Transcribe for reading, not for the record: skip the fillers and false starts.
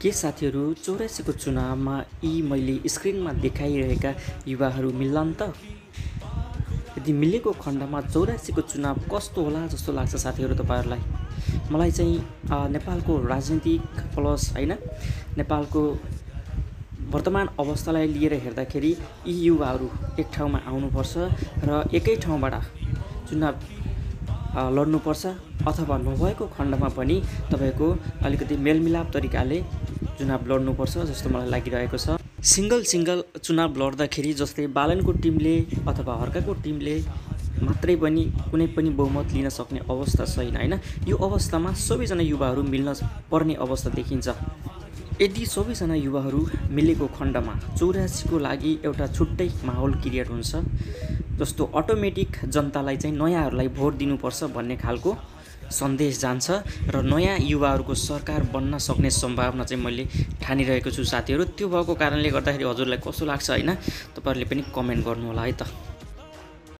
के साथीहरू 84 को चुनावमा यी मैले स्क्रिनमा देखाइरहेका युवाहरू मिल्लान् त? यदि मिलेको खण्डमा 84 को चुनाव कस्तो होला जस्तो लाग्छ साथीहरू तपाईँहरूलाई? मलाई चाहिँ नेपालको राजनीतिक प्लस हैन नेपालको वर्तमान अवस्थालाई लिएर हेर्दाखेरि यी युवाहरू एक ठाउँमा आउनुपर्छ र एकै ठाउँबाट चुनाव लड्नुपर्छ अथवा नभएको खण्डमा पनि तपाईको अलिकति मेलमिलाप तरिकाले चुनाव लड्नुपर्छ जस्तो मलाई लागिरहेको छ। सिंगल चुनाव लड्दाखेरि जस्तै बालनको टिमले अथवा हर्काको टिमले मात्रै पनि कुनै पनि बहुमत लिन सक्ने अवस्था छैन हैन। यो अवस्थामा सबैजना युवाहरू मिल्न पर्ने अवस्था देखिन्छ। यदि सबैजना युवाहरू मिलेको खण्डमा 84 को लागि एउटा छुट्टै माहौल क्रिएट हुन्छ जस्तो अटोमेटिक जनतालाई चाहिँ नयाँहरूलाई भोट दिनुपर्छ भन्ने खालको सन्देश जान्छ र नयाँ युवाहरूको सरकार बन्न सक्ने सम्भावना चाहिँ मैले ठानिरहेको छु साथीहरू। त्यो भएको कारणले गर्दाखेरि हजुरलाई कस्तो लाग्छ हैन, तपाईहरुले पनि कमेन्ट गर्नु होला है त।